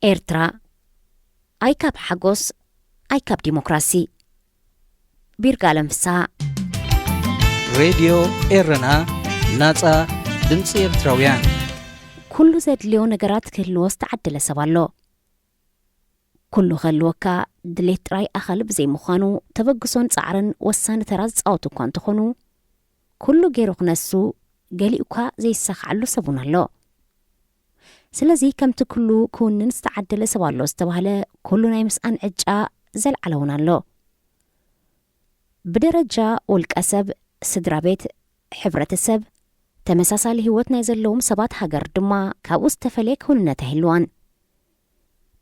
ኤርትራ፣ ኣይ ካብ ሓጎስ፣ ኣይ ካብ ዲሞክራሲ። ቢርጋለም ፍስሃ። ሬድዮ ኤረና፣ ናጻ ድምጺ ኤርትራውያን። ኩሉ ዘድልዮ ነገራት ክህልዎ ዝተዓደለ ሰብ ኣሎ። ኩሉ ክህልወካ ድሌት ጥራይ ኣኸል ብዘይምዃኑ፣ ተበግሶን ጻዕርን ወሳኒ ተራ ዝጻወቱ እኳ እንተኾኑ፣ ኩሉ ገይሩ ክነሱ፣ ገሊኡ እኳ ዘይሳኽዓሉ ሰብ እውን ኣሎ። ስለዚ ከምቲ ኩሉ ክውንን ዝተዓደለ ሰብ ኣሎ ዝተባህለ፣ ኩሉ ናይ ምስኣን ዕጫ ዘልዓለ እውን ኣሎ። ብደረጃ ውልቀ ሰብ፣ ስድራ ቤት፣ ሕብረተሰብ፣ ተመሳሳሊ ህይወት ናይ ዘለዎም ሰባት ሃገር ድማ ካብኡ ዝተፈለየ ክውንነት ኣይህልዋን።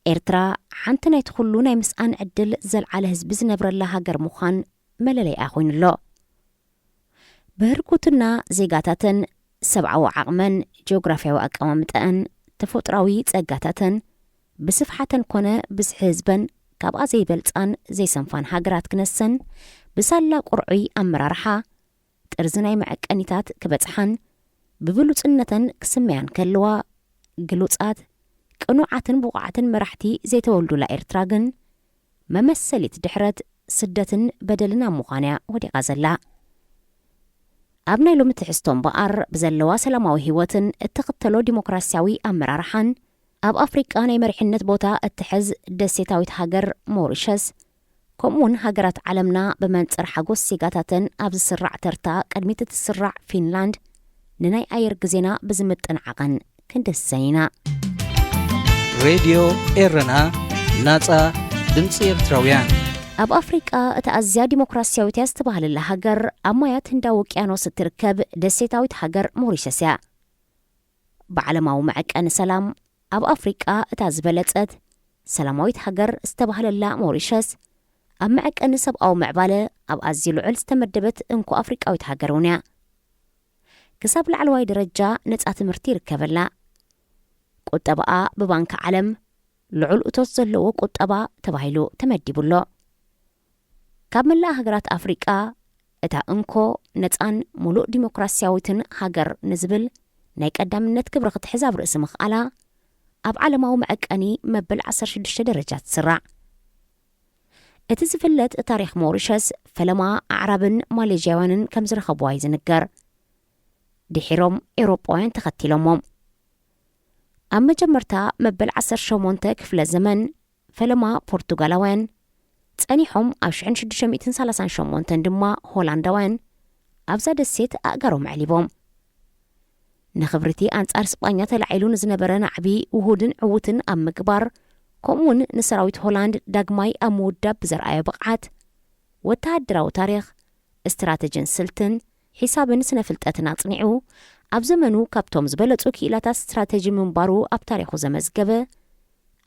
ኤርትራ ሓንቲ ናይቲ ኩሉ ናይ ምስኣን ዕድል ዘልዓለ ህዝቢ ዝነብረላ ሃገር ምዃን መለለይኣ ኮይኑ ኣሎ። ብህርኩትና ዜጋታተን፣ ሰብዓዊ ዓቕመን፣ ጂኦግራፍያዊ ኣቀማምጠኣን፣ ተፈጥሮኣዊ ጸጋታተን፣ ብስፍሓተን ኮነ ብዝሒ ህዝበን ካብኣ ዘይበልጻን ዘይሰንፋን ሃገራት ክነሰን፣ ብሳላ ቁርዑይ ኣመራርሓ፣ ጥርዚ ናይ መዐቀኒታት ክበጽሓን ብብሉጽነተን ክስመያን ከለዋ፣ ግሉጻት፣ ቅኑዓትን ብቑዓትን መራሕቲ ዘይተወልዱላ ኤርትራ ግን፣ መመሰሊት ድሕረት፣ ስደትን በደልን ኣብ ምዃን'ያ ወዲቓ ዘላ። ኣብ ናይ ሎሚ ትሕዝቶ እምበኣር፣ ብዘለዋ ሰላማዊ ህይወትን እትኽተሎ ዲሞክራስያዊ ኣመራርሓን፣ ኣብ ኣፍሪቃ ናይ መሪሕነት ቦታ እትሕዝ ደሴታዊት ሃገር ሞሪሸስ፣ ከምኡ'ውን ሃገራት ዓለምና ብመንጽር ሓጎስ ዜጋታተን ኣብ ዝስራዕ ተርታ ቅድሚት እትስራዕ ፊንላንድ፣ ንናይ ኣየር ግዜና ብዝምጥን ዓቐን ክንድህሰን ኢና። ሬድዮ ኤረና፣ ናጻ ድምጺ ኤርትራውያን። ኣብ ኣፍሪቃ እታ ኣዝያ ዲሞክራስያዊት እያ ዝተባህለላ ሃገር፣ ኣብ ማያት ህንዳዊ ውቅያኖስ እትርከብ ደሴታዊት ሃገር ሞሪሸስ እያ። ብዓለማዊ መዐቀኒ ሰላም፣ ኣብ ኣፍሪቃ እታ ዝበለጸት ሰላማዊት ሃገር ዝተባህለላ ሞሪሸስ፣ ኣብ መዐቀኒ ሰብኣዊ ምዕባለ ኣብ ኣዝዩ ልዑል ዝተመደበት እንኮ ኣፍሪቃዊት ሃገር እውን እያ። ክሳብ ላዕለዋይ ደረጃ ነጻ ትምህርቲ ይርከበላ። ቁጠባኣ ብባንኪ ዓለም ልዑል እቶት ዘለዎ ቁጠባ ተባሂሉ ተመዲቡ ኣሎ። ካብ መላእ ሃገራት ኣፍሪቃ እታ እንኮ ነጻን ሙሉእ ዲሞክራስያዊትን ሃገር ንዝብል ናይ ቀዳምነት ክብሪ ክትሕዝ ኣብ ርእሲ ምኽኣላ፣ ኣብ ዓለማዊ መዐቀኒ መበል ዓሰርተ ሽዱሽተ ደረጃ ትስራዕ። እቲ ዝፍለጥ ታሪኽ ሞሪሸስ፣ ፈለማ ኣዕራብን ማሌዥያውያንን ከም ዝረኸብዋ እዩ ዝንገር። ድሒሮም ኤውሮጳውያን ተኸቲሎሞም። ኣብ መጀመርታ መበል ዓሰርተ ሸሞንተ ክፍለ ዘመን፣ ፈለማ ፖርቱጋላውያን፣ ጸኒሖም ኣብ ሽሕን ሽዱሽተ ሚእትን ሰላሳን ሸሞንተን ድማ ሆላንዳውያን ኣብዛ ደሴት ኣእጋሮም ኣዕሊቦም። ንኽብሪቲ ኣንጻር ስጳኛ ተላዒሉ ንዝነበረ ናዕቢ ውሁድን ዕዉትን ኣብ ምግባር፣ ከምኡውን ንሰራዊት ሆላንድ ዳግማይ ኣብ ምውዳብ ብዘርኣዮ ብቕዓት፣ ወተሃደራዊ ታሪኽ፣ ስትራተጅን ስልትን፣ ሒሳብን ስነ-ፍልጠትን ኣጽኒዑ፣ ኣብ ዘመኑ ካብቶም ዝበለጹ ክኢላታት ስትራተጂ ምንባሩ ኣብ ታሪኹ ዘመዝገበ፣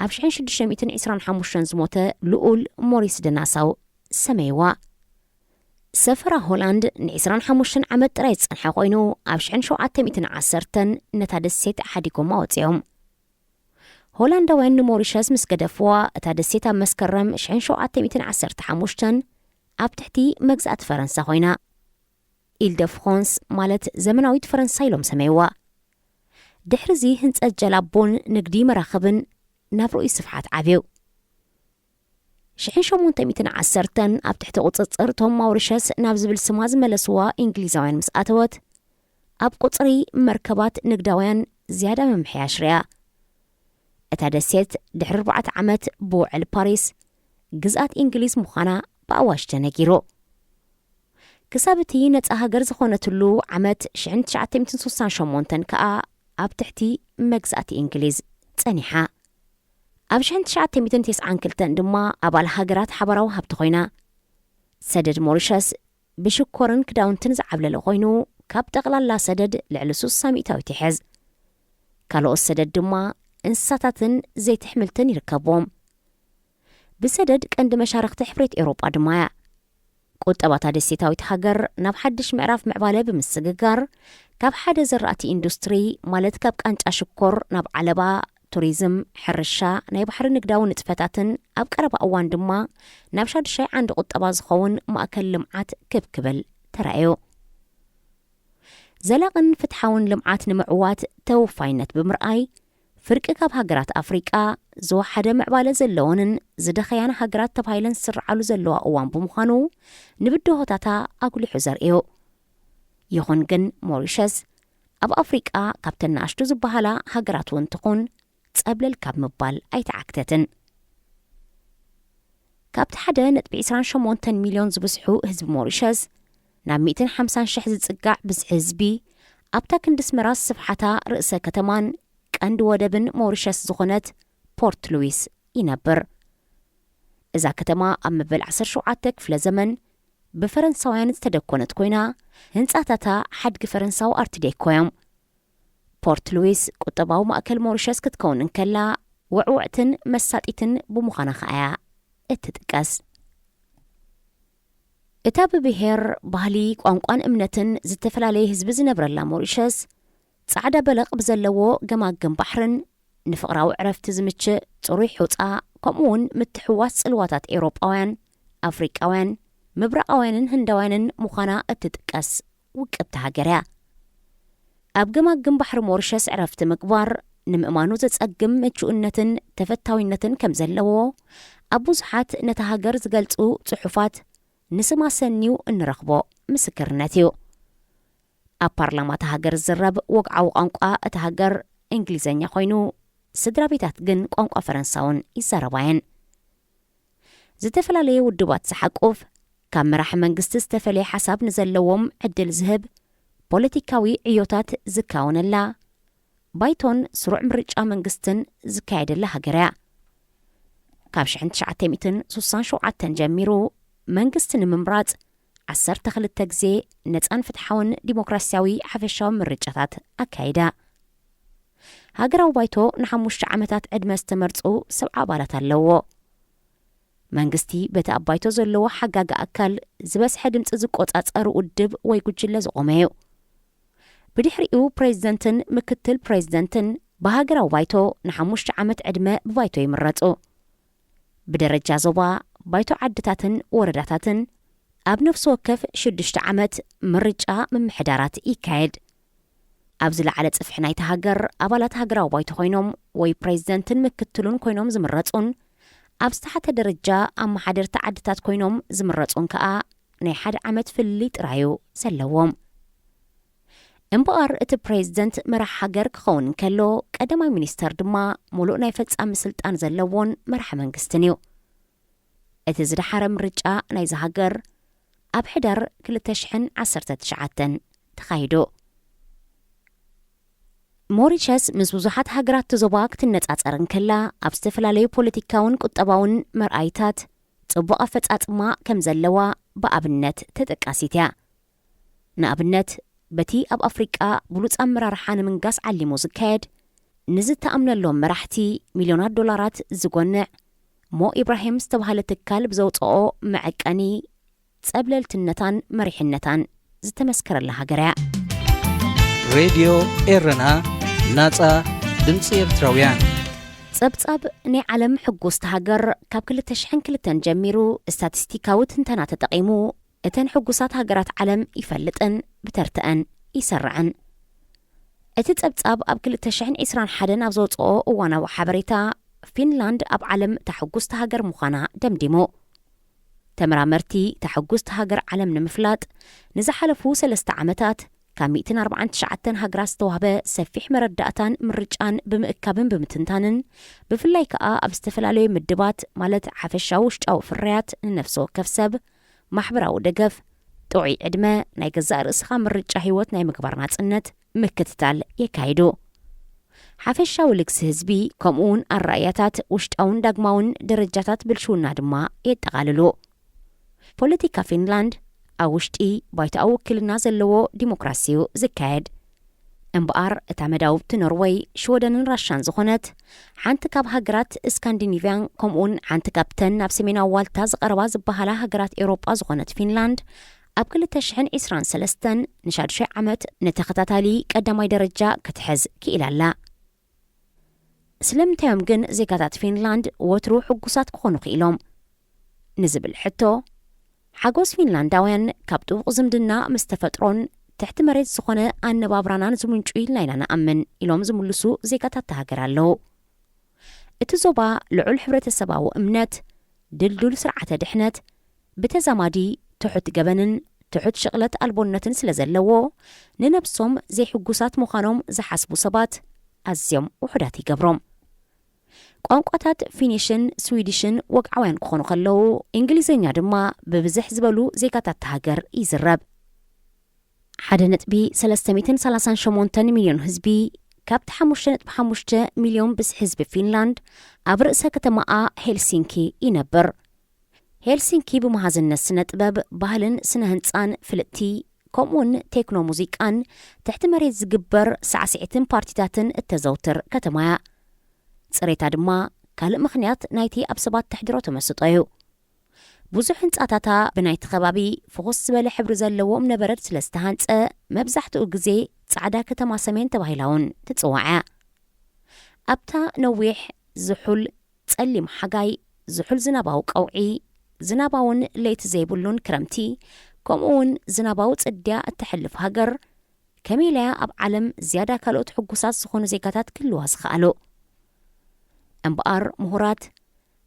ኣብ ሽሕን ሽዱሽተ ሚእትን ዕስራን ሓሙሽተን ዝሞተ ልኡል ሞሪስ ደ ናሳው ሰመይዋ። ሰፈራ ሆላንድ ንዕስራን ሓሙሽተን ዓመት ጥራይ ዝጸንሐ ኮይኑ፣ ኣብ ሽሕን ሸውዓተ ሚእትን ዓሰርተን ነታ ደሴት ሓዲጎማ ወጺኦም። ሆላንዳውያን ንሞሪሸስ ምስ ገደፍዋ፣ እታ ደሴት ኣብ መስከረም ሽሕን ሸውዓተ ሚእትን ዓሰርተ ሓሙሽተን ኣብ ትሕቲ መግዛእቲ ፈረንሳ ኮይና። ኢልደፍሮንስ ማለት ዘመናዊት ፈረንሳ ኢሎም ሰመይዋ። ድሕሪዚ ህንጸት ጀላቦን ንግዲ መራኽብን ናብ ርኡይ ስፍሓት ዓብዩ። ሽሕን ሸሞንተ ሚእትን ዓሰርተን ኣብ ትሕቲ ቁጽጽር እቶም ማውሪሸስ ናብ ዝብል ስማ ዝመለስዋ እንግሊዛውያን ምስ ኣተወት፣ ኣብ ቁጽሪ መርከባት ንግዳውያን ዝያዳ ምምሕያሽ ርያ። እታ ደሴት ድሕሪ ኣርባዕተ ዓመት ብውዕል ፓሪስ ግዝኣት እንግሊዝ ምዃና ብኣዋጅ ተነጊሩ። ክሳብ እቲ ነጻ ሃገር ዝኾነትሉ ዓመት ሽሕን ትሽዓተ ሚእትን ስሳን ሸሞንተን ከኣ ኣብ ትሕቲ መግዛእቲ እንግሊዝ ጸኒሓ። ኣብ ሽሕን ትሽዓተ ሚእትን ተስዓን ክልተን ድማ ኣባል ሃገራት ሓባራዊ ሃብቲ ኮይና። ሰደድ ሞሪሸስ ብሽኮርን ክዳውንትን ዝዓብለለ ኮይኑ፣ ካብ ጠቕላላ ሰደድ ልዕሊ ስሳ ሚእታዊት ይሕዝ። ካልኦት ሰደድ ድማ እንስሳታትን ዘይቲ ኣሕምልትን ይርከብዎም። ብሰደድ ቀንዲ መሻርኽቲ ሕብረት ኤውሮጳ ድማ እያ። ቁጠባታ ደሴታዊት ሃገር ናብ ሓድሽ ምዕራፍ ምዕባለ ብምስግጋር፣ ካብ ሓደ ዘራእቲ ኢንዱስትሪ፣ ማለት ካብ ቃንጫ ሽኮር ናብ ዓለባ፣ ቱሪዝም፣ ሕርሻ፣ ናይ ባሕሪ ንግዳዊ ንጥፈታትን ኣብ ቀረባ እዋን ድማ ናብ ሻዱሻይ ዓንዲ ቁጠባ ዝኸውን ማእከል ልምዓት ክብ ክብል ተራእዩ። ዘላቕን ፍትሓውን ልምዓት ንምዕዋት ተወፋይነት ብምርኣይ፣ ፍርቂ ካብ ሃገራት ኣፍሪቃ ዝወሓደ ምዕባለ ዘለወንን ዝደኸያን ሃገራት ተባሂለን ዝስርዓሉ ዘለዋ እዋን ብምዃኑ፣ ንብድሆታታ ኣጉሊሑ ዘርእዮ። ይኹን ግን፣ ሞሪሸስ ኣብ ኣፍሪቃ ካብተን ንኣሽቱ ዝበሃላ ሃገራት እውን ትኹን፣ ጸብለል ካብ ምባል ኣይተዓግተትን። ካብቲ ሓደ ነጥቢ ዕስራን ሸሞንተን ሚልዮን ዝብዝሑ ህዝቢ ሞሪሸስ፣ ናብ ሚእትን ሓምሳን ሽሕ ዝጽጋዕ ብዝሒ ህዝቢ፣ ኣብታ ክንዲ ኣስመራ ስፍሓታ ርእሰ ከተማን ቀንዲ ወደብን ሞሪሸስ ዝኾነት ፖርት ሉዊስ ይነብር። እዛ ከተማ ኣብ መበል ዓሰርተ ሸውዓተ ክፍለ ዘመን ብፈረንሳውያን ዝተደኮነት ኮይና፣ ህንጻታታ ሓድጊ ፈረንሳዊ ኣርት ዴኮ እዮም። ፖርት ሉዊስ ቁጠባዊ ማእከል ሞሪሸስ ክትከውን እንከላ፣ ውዕውዕትን መሳጢትን ብምዃና ከኣ እያ እትጥቀስ። እታ ብብሄር፣ ባህሊ፣ ቋንቋን እምነትን ዝተፈላለየ ህዝቢ ዝነብረላ ሞሪሸስ፣ ጻዕዳ በለቕ ብዘለዎ ገማግም ባሕርን ንፍቕራዊ ዕረፍቲ ዝምችእ ጽሩይ ሑጻ፣ ከምኡውን ምትሕውዋስ ጽልዋታት ኤውሮጳውያን፣ ኣፍሪቃውያን፣ ምብራቓውያንን ህንዳውያንን ምዃና እትጥቀስ ውቅብቲ ሃገር እያ። ኣብ ገማግም ባሕሪ ሞሪሸስ ዕረፍቲ ምግባር ንምእማኑ ዘጸግም ምቹእነትን ተፈታዊነትን ከም ዘለዎ፣ ኣብ ብዙሓት ነታ ሃገር ዝገልጹ ጽሑፋት ንስማ ሰንዩ እንረኽቦ ምስክርነት እዩ። ኣብ ፓርላማ እታ ሃገር ዝዝረብ ወግዓዊ ቋንቋ እታ ሃገር እንግሊዘኛ ኮይኑ፣ ስድራ ቤታት ግን ቋንቋ ፈረንሳውን ይዛረባ እየን። ዝተፈላለየ ውድባት ዝሓቁፍ፣ ካብ መራሒ መንግስቲ ዝተፈለየ ሓሳብ ንዘለዎም ዕድል ዝህብ ፖለቲካዊ ዕዮታት ዝካወነላ፣ ባይቶን ስሩዕ ምርጫ መንግስትን ዝካየደላ ሃገር እያ። ካብ ሽሕን ትሽዓተ ሚእትን ስሳን ሸውዓተን ጀሚሩ፣ መንግስቲ ንምምራጽ ዓሰርተ ክልተ ግዜ ነጻን ፍትሓውን ዲሞክራስያዊ ሓፈሻዊ ምርጫታት ኣካይዳ። ሃገራዊ ባይቶ ንሓሙሽተ ዓመታት ዕድመ ዝተመርጹ ሰብዓ ኣባላት ኣለዎ። መንግስቲ በቲ ኣብ ባይቶ ዘለዎ ሓጋጊ ኣካል ዝበዝሐ ድምጺ ዝቆጻጸር ውድብ ወይ ጉጅለ ዝቖመ እዩ። ብድሕሪኡ ፕሬዝደንትን ምክትል ፕሬዝደንትን ብሃገራዊ ባይቶ ንሓሙሽተ ዓመት ዕድመ ብባይቶ ይምረጹ። ብደረጃ ዞባ፣ ባይቶ ዓድታትን ወረዳታትን ኣብ ነፍሲ ወከፍ ሽዱሽተ ዓመት ምርጫ ምምሕዳራት ይካየድ። ኣብ ዝለዓለ ጽፍሒ ናይታ ሃገር ኣባላት ሃገራዊ ባይቶ ኮይኖም ወይ ፕሬዝደንትን ምክትሉን ኮይኖም ዝምረጹን፣ ኣብ ዝተሓተ ደረጃ ኣመሓደርቲ ዓድታት ኮይኖም ዝምረጹን ከኣ ናይ ሓደ ዓመት ፍልልይ ጥራዩ ዘለዎም። እምበኣር እቲ ፕሬዝደንት መራሕ ሃገር ክኸውን እንከሎ፣ ቀዳማይ ሚኒስተር ድማ ሙሉእ ናይ ፈጻሚ ስልጣን ዘለዎን መራሕ መንግስትን እዩ። እቲ ዝደሓረ ምርጫ ናይዚ ሃገር ኣብ ሕዳር ክልተ ሽሕን ዓሰርተ ትሽዓተን ተኻይዱ። ሞሪሸስ ምስ ብዙሓት ሃገራት እቲ ዞባ ክትነጻጸር እንከላ፣ ኣብ ዝተፈላለዩ ፖለቲካውን ቁጠባውን መርኣይታት ጽቡቕ ኣፈጻጽማ ከም ዘለዋ ብኣብነት ተጠቃሲት እያ። ንኣብነት፣ በቲ ኣብ ኣፍሪቃ ብሉጽ ኣመራርሓ ንምንጋስ ዓሊሙ ዝካየድ፣ ንዝተኣምነሎም መራሕቲ ሚልዮናት ዶላራት ዝጎንዕ ሞ ኢብራሂም ዝተባህለ ትካል ብዘውጽኦ መዐቀኒ፣ ጸብለልትነታን መሪሕነታን ዝተመስከረላ ሃገር እያ። ሬድዮ ኤረና፣ ናጻ ድምጺ ኤርትራውያን። ጸብጻብ ናይ ዓለም ሕጉስቲ ሃገር ካብ ክልተ ሽሕን ክልተን ጀሚሩ ስታቲስቲካዊ ትንተና ተጠቒሙ እተን ሕጉሳት ሃገራት ዓለም ይፈልጥን ብተርተአን ይሰርዕን። እቲ ጸብጻብ ኣብ ክልተ ሽሕን ዕስራን ሓደን ኣብ ዘውጽኦ እዋናዊ ሓበሬታ፣ ፊንላንድ ኣብ ዓለም እታ ሕጉስቲ ሃገር ምዃና ደምዲሙ። ተመራመርቲ እታ ሕጉስቲ ሃገር ዓለም ንምፍላጥ ንዝሓለፉ ሰለስተ ዓመታት ካብ ሚእትን ኣርባዓን ትሽዓተን ሃገራት ዝተዋህበ ሰፊሕ መረዳእታን ምርጫን ብምእካብን ብምትንታንን፣ ብፍላይ ከኣ ኣብ ዝተፈላለዩ ምድባት፣ ማለት ሓፈሻዊ ውሽጣዊ ፍርያት፣ ንነፍሲ ወከፍ ሰብ፣ ማሕበራዊ ደገፍ፣ ጥዑይ ዕድመ፣ ናይ ገዛእ ርእስኻ ምርጫ ህይወት ናይ ምግባር ናጽነት ምክትታል የካይዱ። ሓፈሻዊ ልግሲ ህዝቢ፣ ከምኡውን ኣረኣእያታት ውሽጣውን ዳግማውን ደረጃታት ብልሽውና ድማ የጠቓልሉ። ፖለቲካ ፊንላንድ ኣብ ውሽጢ ባይቶኣዊ ውክልና ዘለዎ ዲሞክራሲ እዩ ዝካየድ። እምበኣር፣ እታ መዳውብቲ ኖርወይ፣ ሽወደንን ራሻን ዝኾነት፣ ሓንቲ ካብ ሃገራት ስካንዲኒቭያን፣ ከምኡውን ሓንቲ ካብተን ናብ ሰሜናዊ ዋልታ ዝቐረባ ዝበሃላ ሃገራት ኤውሮጳ ዝኾነት ፊንላንድ፣ ኣብ ክልተ ሽሕን ዕስራን ሰለስተን ንሻዱሻይ ዓመት ንተኸታታሊ ቀዳማይ ደረጃ ክትሕዝ ክኢላ ኣላ። ስለምንታይ እዮም ግን ዜጋታት ፊንላንድ ወትሩ ሕጉሳት ክኾኑ ክኢሎም? ንዝብል ሕቶ፣ ሓጎስ ፊንላንዳውያን ካብ ጥቡቕ ዝምድና ምስ ተፈጥሮን ትሕቲ መሬት ዝኾነ ኣነባብራናን ዝምንጩ ኢልና ኢና ንኣምን ኢሎም ዝምልሱ ዜጋታት እታ ሃገር ኣለዉ። እቲ ዞባ ልዑል ሕብረተሰባዊ እምነት፣ ድልዱል ስርዓተ ድሕነት፣ ብተዛማዲ ትሑት ገበንን ትሑት ሽቕለት ኣልቦነትን ስለ ዘለዎ፣ ንነብሶም ዘይሕጉሳት ምዃኖም ዝሓስቡ ሰባት ኣዝዮም ውሑዳት ይገብሮም። ቋንቋታት ፊኒሽን ስዊዲሽን ወግዓውያን ክኾኑ ከለዉ፣ እንግሊዝኛ ድማ ብብዝሕ ዝበሉ ዜጋታት እታ ሃገር ይዝረብ። ሓደ ነጥቢ ሰለስተ ሚእትን ሰላሳን ሸሞንተን ሚልዮን ህዝቢ፣ ካብቲ ሓሙሽተ ነጥቢ ሓሙሽተ ሚልዮን ብዝሒ ህዝቢ ፊንላንድ፣ ኣብ ርእሰ ከተማኣ ሄልሲንኪ ይነብር። ሄልሲንኪ ብመሃዝነት ስነ ጥበብ፣ ባህልን ስነ ህንጻን ፍልጥቲ፣ ከምኡውን ቴክኖ ሙዚቃን ትሕቲ መሬት ዝግበር ሳዕስዒትን ፓርቲታትን እተዘውትር ከተማ እያ። ጽሬታ ድማ ካልእ ምኽንያት ናይቲ ኣብ ሰባት ተሕድሮ ተመስጦ እዩ። ብዙሕ ህንጻታታ ብናይቲ ከባቢ ፍኹስ ዝበለ ሕብሪ ዘለዎ እምነበረድ ስለ ዝተሃንጸ፣ መብዛሕትኡ ግዜ ጻዕዳ ከተማ ሰሜን ተባሂላ እውን ትጽዋዕ እያ። ኣብታ ነዊሕ፣ ዝሑል ጸሊም ሓጋይ፣ ዝሑል ዝናባዊ ቀውዒ፣ ዝናባውን ለይቲ ዘይብሉን ክረምቲ፣ ከምኡ እውን ዝናባዊ ጽድያ እተሕልፍ ሃገር፣ ከመይ ኢላ እያ ኣብ ዓለም ዝያዳ ካልኦት ሕጉሳት ዝኾኑ ዜጋታት ክህልዋ ዝኸኣሉ? እምበኣር ምሁራት፣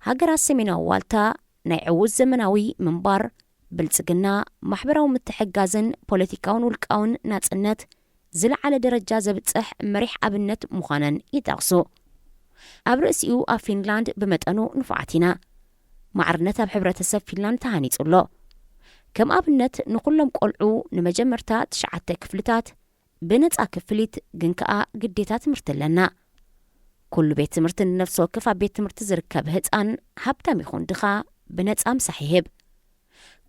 ሃገራት ሰሜናዊ ዋልታ ናይ ዕዉት ዘመናዊ ምንባር፣ ብልጽግና፣ ማሕበራዊ ምትሕግጋዝን ፖለቲካውን ውልቃውን ናጽነት ዝለዓለ ደረጃ ዘብጽሕ መሪሕ ኣብነት ምዃነን ይጠቕሱ። ኣብ ርእሲኡ ኣብ ፊንላንድ ብመጠኑ ንፉዓት ኢና። ማዕርነት ኣብ ሕብረተሰብ ፊንላንድ ተሃኒጹ ኣሎ። ከም ኣብነት ንኹሎም ቆልዑ ንመጀመርታ ትሽዓተ ክፍልታት ብነጻ ክፍሊት ግን ከኣ ግዴታ ትምህርቲ ኣለና። ኩሉ ቤት ትምህርቲ ንነፍሲ ወከፍ ኣብ ቤት ትምህርቲ ዝርከብ ህጻን ሃብታም ይኹን ድኻ ብነጻ ምሳሕ ይህብ።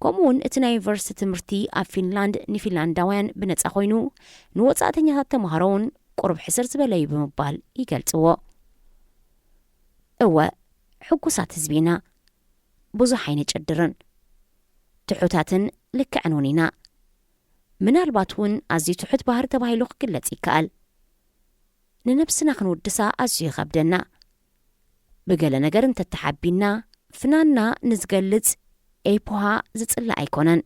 ከምኡ እውን እቲ ናይ ዩኒቨርሲቲ ትምህርቲ ኣብ ፊንላንድ ንፊንላንዳውያን ብነጻ ኮይኑ ንወጻእተኛታት ተምሃሮ እውን ቁሩብ ሕስር ዝበለ እዩ ብምባል ይገልጽዎ። እወ፣ ሕጉሳት ህዝቢ ኢና። ብዙሕ ኣይንጭድርን። ትሑታትን ልክዕን እውን ኢና። ምናልባት እውን ኣዝዩ ትሑት ባህሪ ተባሂሉ ክግለጽ ይከኣል። ንነብስና ክንውድሳ ኣዝዩ ይኸብደና። ብገለ ነገር እንተተሓቢና፣ ፍናንና ንዝገልጽ ኤፖሃ ዝጽላእ ኣይኮነን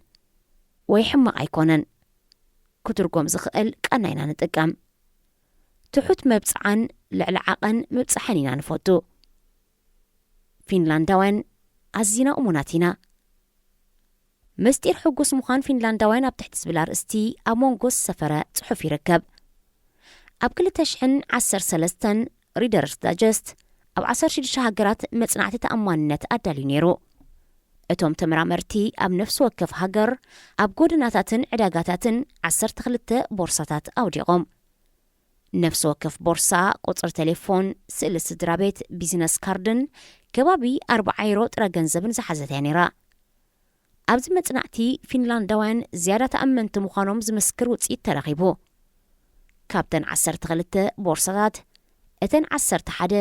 ወይ ሕማቕ ኣይኮነን። ክትርጎም ዝኽእል ቃና ኢና ንጥቀም። ትሑት መብጽዓን ልዕሊ ዓቐን ምብጻሕን ኢና ንፈቱ። ፊንላንዳውያን ኣዚና እሙናት ኢና። ምስጢር ሕጉስ ምዃን ፊንላንዳውያን ኣብ ትሕቲ ዝብል ኣርእስቲ ኣብ መንጎ ዝሰፈረ ጽሑፍ ይርከብ። ኣብ ክልተ ሽሕን ዓሰርተ ሰለስተን ሪደርስ ዳጀስት ኣብ ዓሰርተ ሽዱሽተ ሃገራት መጽናዕቲ ተኣማንነት ኣዳልዩ ነይሩ። እቶም ተመራመርቲ ኣብ ነፍሲ ወከፍ ሃገር ኣብ ጎደናታትን ዕዳጋታትን ዓሰርተ ክልተ ቦርሳታት ኣውዲቖም። ነፍሲ ወከፍ ቦርሳ ቁጽሪ ቴሌፎን፣ ስእሊ ስድራ ቤት፣ ቢዝነስ ካርድን ከባቢ ኣርብዓ ዩሮ ጥረ ገንዘብን ዝሓዘት እያ ነይራ። ኣብዚ መጽናዕቲ ፊንላንዳውያን ዝያዳ ተኣመንቲ ምዃኖም ዝምስክር ውጽኢት ተረኺቡ። ካብተን ዓሰርተ ክልተ ቦርሳታት፣ እተን ዓሰርተ ሓደ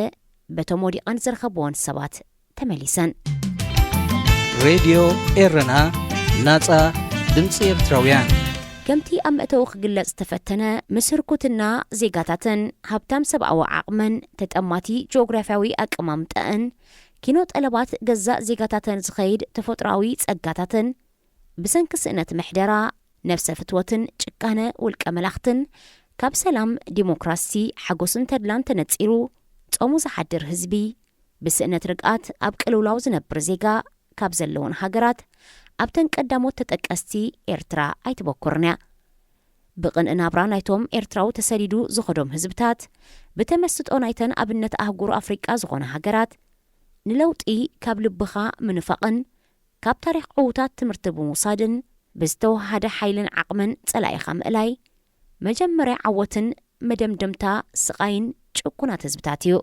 በቶም ወዲቐን ዝረኸብወን ሰባት ተመሊሰን። ሬድዮ ኤረና፣ ናጻ ድምጺ ኤርትራውያን። ከምቲ ኣብ መእተዊ ክግለጽ ዝተፈተነ፣ ምስ ህርኩትና ዜጋታተን ሃብታም ሰብኣዊ ዓቕመን፣ ተጠማቲ ጂኦግራፍያዊ ኣቀማምጣኣን፣ ኪኖ ጠለባት ገዛእ ዜጋታተን ዝኸይድ ተፈጥሮኣዊ ጸጋታተን፣ ብሰንኪ ስእነት ምሕደራ፣ ነብሰ ፍትወትን ጭካነ ውልቀ መላኽትን፣ ካብ ሰላም፣ ዲሞክራሲ፣ ሓጎስን ተድላን ተነጺሩ፣ ጾሙ ዝሓድር ህዝቢ፣ ብስእነት ርግኣት ኣብ ቅልውላው ዝነብር ዜጋ ካብ ዘለውን ሃገራት፣ ኣብተን ቀዳሞት ተጠቀስቲ ኤርትራ ኣይትበኩርን እያ። ብቕንኢ ናብራ ናይቶም ኤርትራዊ ተሰዲዱ ዝኸዶም ህዝብታት፣ ብተመስጦ ናይተን ኣብነት ኣህጉር ኣፍሪቃ ዝኾና ሃገራት፣ ንለውጢ ካብ ልብኻ ምንፋቕን ካብ ታሪኽ ዕዉታት ትምህርቲ ብምውሳድን ብዝተወሃሃደ ሓይልን ዓቕምን ጸላኢኻ ምእላይ፣ መጀመርያ ዓወትን መደምደምታ ስቓይን ጭኩናት ህዝብታት እዩ።